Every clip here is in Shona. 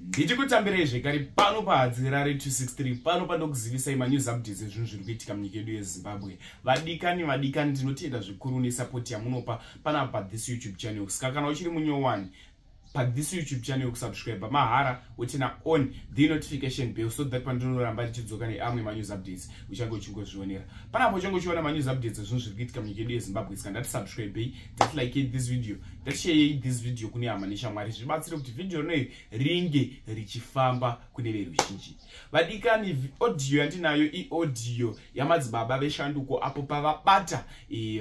Ndichikutambirei zvekare pano paHadzirare 263, pano pandokuzivisai manews updates ezvinhu zviri kuitika munyika yedu yeZimbabwe. Vadikani, vadikani, ndinotenda zvikuru nesupport yamunopa panapa pathis YouTube channel. Saka kana uchiri munyowani pathis YouTube channel, kusubscribe mahara, woturn on the notification bell so that pandinoramba ndichidzoka neamwe manews updates uchange uchingozvionera panapo, uchange uchiona manews updates ezvinhu zviri kuitika munyika yedu yeZimbabwe. Saka ndatisubscribei, ndatilikei this video, ndatisharei this video kune hama neshamwari, zvibatsire kuti vhidhiyo rinoi ringe richifamba kune veruzhinji. Vadikani, audio yandinayo iaudio yamadzibaba veshanduko apo pavabata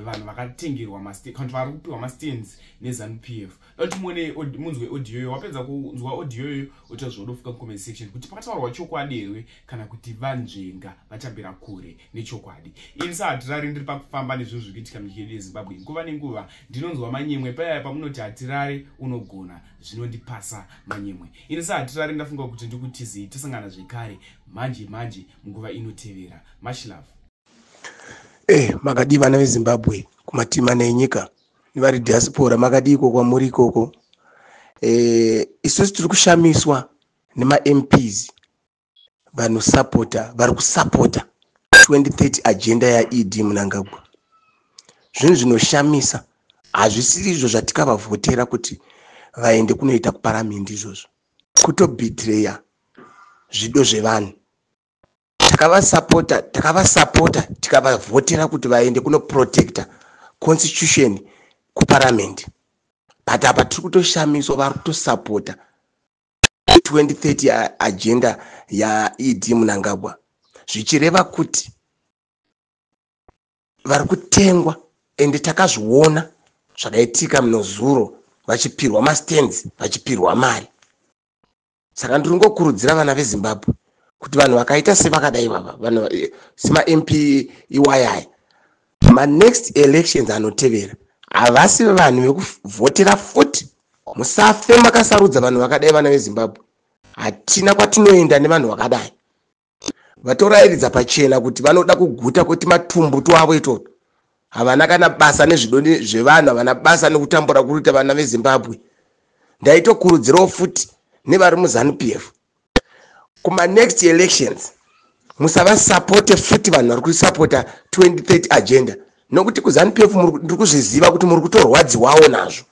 vanhu vakatengerwa, kana vari kupiwa mastands neZANU PF. Dati muone, munzwe audio iyo. Wapedza kunzwa audio iyoyo, ota zvaunofika mucomment section kuti pakataurwa chokwadi here kana kuti vanzvenga, vatambira kure nechokwadi. Ini saHatirari ndiri pakufamba nezvinhu zviri kuitika munyika yedu yeZimbabwe nguva nenguva. Ndinonzwa manyemwe payaya pamunoti, "Hatirari unogona," zvinondipasa manyemwe. Ini saHatirari ndafunga kuti ndikutizei. Tosangana zvekare manje manje munguva inotevera. Much love. Makadii vana veZimbabwe kumativi mana enyika nevari diaspora? Makadii iko kwamuri ikoko? Isusu tiri kushamiswa nemaMPs vanosapota, vari kusapota 2030 agenda yaED Mnangagwa. Zvinhu zvinoshamisa, hazvisiri izvo zvatikavavhotera kuti vaende kunoita kuparamende izvozvo, kutobetreya zvido zvevanhu. Takavasapota, takavasapota, tikavavhotera kuti vaende kunoprotecta constitution kuparamende, but apa tiri kutoshamiswa vari kutosapota 2030 agenda yaED Mnangagwa, zvichireva kuti vari kutengwa. Ende takazviona zvakaitika munozuro, vachipirwa mastands, vachipirwa mari. Saka ndiri ngokurudzira vana veZimbabwe kuti vanhu vakaita sevakadai vava, vanhu semaMP iwayaya, manext elections anotevera havasi vanhu vekuvhotera futi. Musafe makasarudza vanhu vakadai, vana veZimbabwe. Hatina kwatinoenda nevanhu vakadai. Vatorayiridza pachena kuti vanoda kuguta kweti matumbu twavo itoto. Havana kana basa nezvido zvevanhu, havana basa nekutambura kuri kuita vana veZimbabwe. Ndaitokurudzirawo futi nevari muZANU PF, kumanext elections musavasapote futi vanhu vari kusapota 2030 agenda, nokuti kuZANU PF ndiri kuzviziva kuti muri kutorwadziwawo nazvo.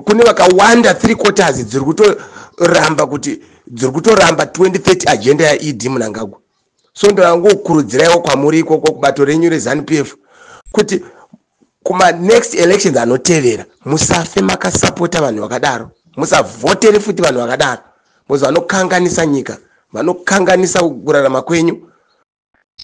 Kune vakawanda, three quarters dziri kutoramba, kuti dziri kutoramba 2030 agenda yaED Mnangagwa. So ndorangokurudziraiwo kwamuri ikoko kubato renyu reZANU PF kuti kumanext elections anotevera musafe makasapota vanhu vakadaro, musavhotere futi vanhu vakadaro, because vanokanganisa nyika, vanokanganisa kurarama kwenyu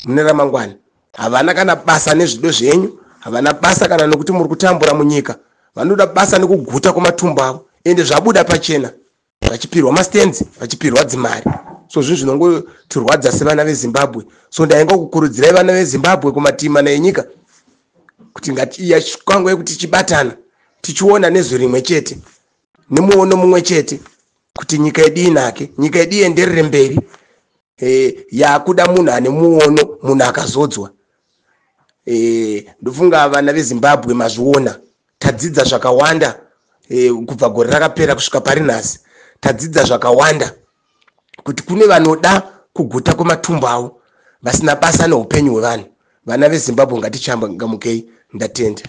mune ramangwana. Havana kana basa nezvido zvenyu, havana basa kana nokuti muri kutambura munyika. Vanoda basa nekuguta kwematumbu avo, ende zvabuda pachena, vachipirwa mastands, vachipirwa dzimari. So zvinhu zvinongotirwadza sevana veZimbabwe. So ndaingokukurudzirai vana veZimbabwe kumativi mana enyika kuti ngatiya yekuti tichibatana, tichiona nezwi rimwe chete, nemuono mumwe chete, kuti nyika yedu inake, nyika yedu ienderere mberi. Yakuda munhu ane muono, munhu akazodzwa. Ndofunga vana veZimbabwe mazviona, tadzidza zvakawanda kubva gore rakapera kusvika pari nhasi. Tadzidza zvakawanda kuti kune vanoda kuguta kwematumbu avo, vasina basa neupenyu hwevanhu. Vana veZimbabwe, ngatichangamukei. Ndatenda.